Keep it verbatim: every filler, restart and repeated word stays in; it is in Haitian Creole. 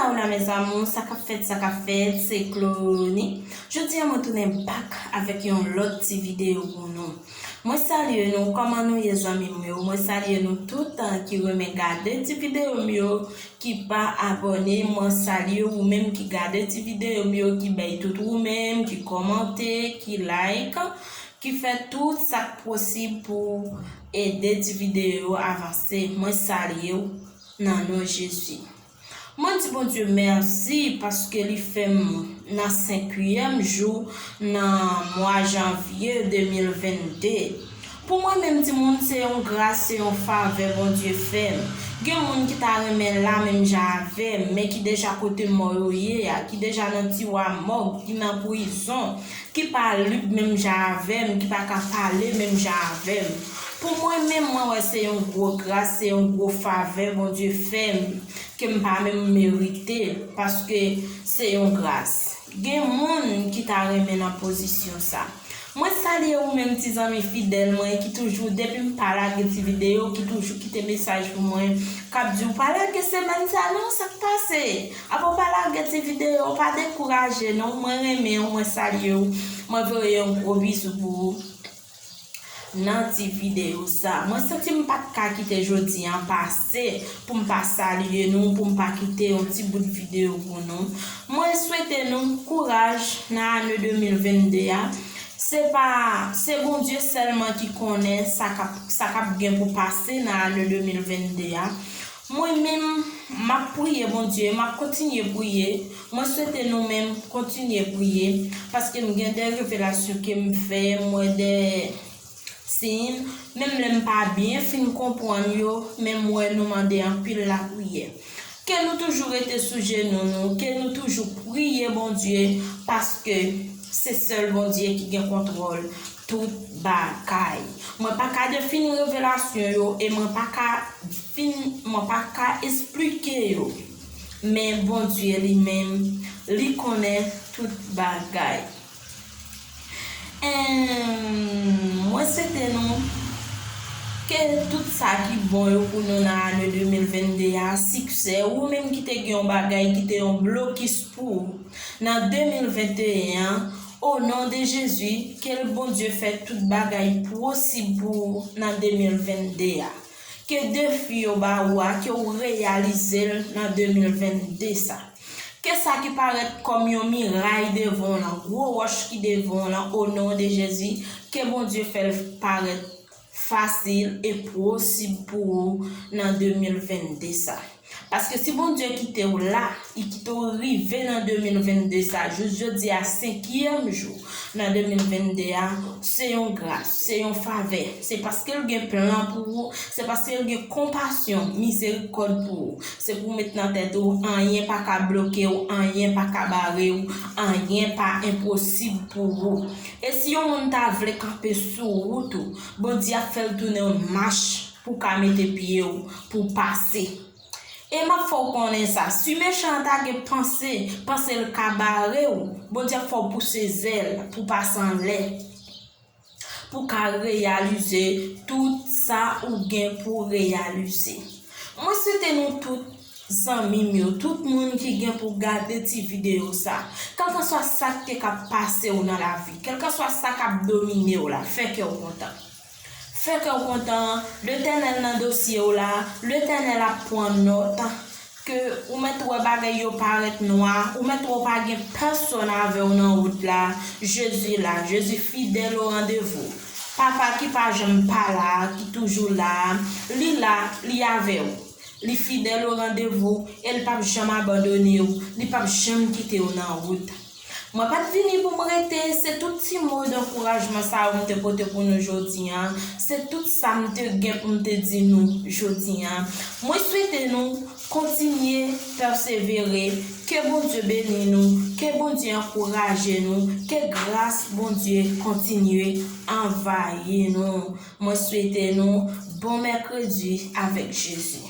Hola mes amours, sa k ap fèt, sa k ap fèt, se Clony. Jodi a mwen tounen back avèk yon lòt ti videyo pou nou. Mwen salye nou, kòman nou ye zanmi m yo? Mwen salye nou tout, ah, ki renmen gade ti videyo m yo, ki pa abòne. Mwen salye ou menm ki gade ti videyo m yo, ki bay tout ou menm, ki kòmante, ki like, ki fè tout sa k posib pou ede ti videyo yo avanse. Mwen salye w nan non Jezi. Mwen di Bondye mèsi paske li fè m nan senkyèm jou nan mwa janvye de mil vennde. Pou mwen menm, timoun, se yon gras, se yon favè Bondye fè m. Gen moun ki ta renmen la menm jan avè m, men ki deja kote mò yo ye a, ki deja nan tiwa mòg, ki nan prizon, ki pa lib menm jan avè m, ki pa ka pale menm jan avè m. Pou mwen menm, mwen wè se yon gwo gras, se yon gwo favè Bondye fè m, ke m pa menm merite, paske se yon gras. Gen moun ki ta renmen nan pozisyon sa. Mwen salye ou menm ti zanmi fidèl mwen ki toujou, depi m pa lage ti videyo, ki toujou kite mesaj pou mwen, k ap di w pa lage semèn sa non, sa k pase? Apa w pa lage ti videyo, pa dekouraje non, mwen renmen w, mwen salye w, mwen voye yon gwo bizou pou ou nan ti videyo sa. Mwen santi m pa t ka kite jodi an pase pou m pa salye nou, pou m pa kite yon ti bout videyo pou nou. Mwen swete nou kouraj nan ane de mil vennde a. Se pa, se Bondye sèlman ki konnen sa k ap, sa k ap gen pou pase nan ane de mil vennde a. Mwen menm, m ap priye Bondye, m ap kontinye priye. Mwen swete nou menm kontinye priye, paske m gen de revelasyon ke m fè, m wè de siy, menm lè m pa byen fin konprann yo, men m wè nou mande anpil lapriyè. Ke nou toujou rete sou jenou nou, ke nou toujou priye Bondye, paske se sèl Bondye ki gen kontwòl tout bagay. Mwen pa ka defini revelasyon yo e mwen pa ka fin, mwen pa ka esplike yo. Men Bondye li menm, li konnen tout bagay. Em, mwen swete nou ke tout sa ki bon yo pou nou nan ane de mil vennde a, siksè, ou menm ki te gen yon bagay ki te yon blokis pou ou nan de mil venteyen an, o non de Jezi, ke l Bondye fè tout bagay posib pou ou nan de mil vennde a. Ke defi yo ba ou a, ke w reyalize l nan de mil vennde sa. Ke sa ki parèt kòm yon miray devan w lan, gwo wòch ki devan w lan, o non de Jezi, ke Bondye fè l parèt fasil e posib pou ou nan de mil vennde sa. Paske si Bondye kite w la, li kite w rive nan de mil vennde sa, jis jodi a, senkyèm jou nan de mil vennde a, se yon gras, se yon favè. Se paske l gen plan pou ou, se paske l gen konpasyon, mizerikòd pou ou. Se pou w met nan tèt ou, anyen pa ka bloke w, anyen pa ka bare w, anyen pa enposib pou ou. E si yon moun ta vle kanpe sou wout ou, Bondye ap fè l tounen yon mach pou w ka mete pye w, pou w pase. E m ap fè w konnen sa, si mechan an ta gen panse, panse l ka bare w, Bondye ap fè w pouse zèl pou w pase anlè, pou w ka reyalize tout sa ou gen pou w reyalize. Mwen swete nou tout, zanmi m yo, tout moun ki gen pou gade ti videyo sa, kèlkanswa sa k te ka pase w nan lavi, kèlkanswa sa k ap domine w la, fè kè w kontan. Fè kè w kontan, Letènèl nan dosye w la, Letènèl ap pran nòt, ke ou mèt wè bagay yo parèt nwa, ou mèt wè w pa gen pèsonn avè w nan wout la, Jezi la, Jezi fidèl o randevou. Papa ki pa janm pa la, ki toujou la, li la, li avè w. Li fidèl o randevou e l p ap janm abandone w, li p ap janm kite w nan wout. Mwen pa t vini pou m rete, se tout ti mo dankourajman sa yo m te pote pou nou jodi a. Se tout sa m te gen pou m te di nou jodi a. Mwen swete nou kontinye pèsevere, ke Bondye beni nou, ke Bondye ankouraje nou, ke gras Bondye kontinye anvayi nou. Mwen swete nou bon mèkredi avèk Jezi.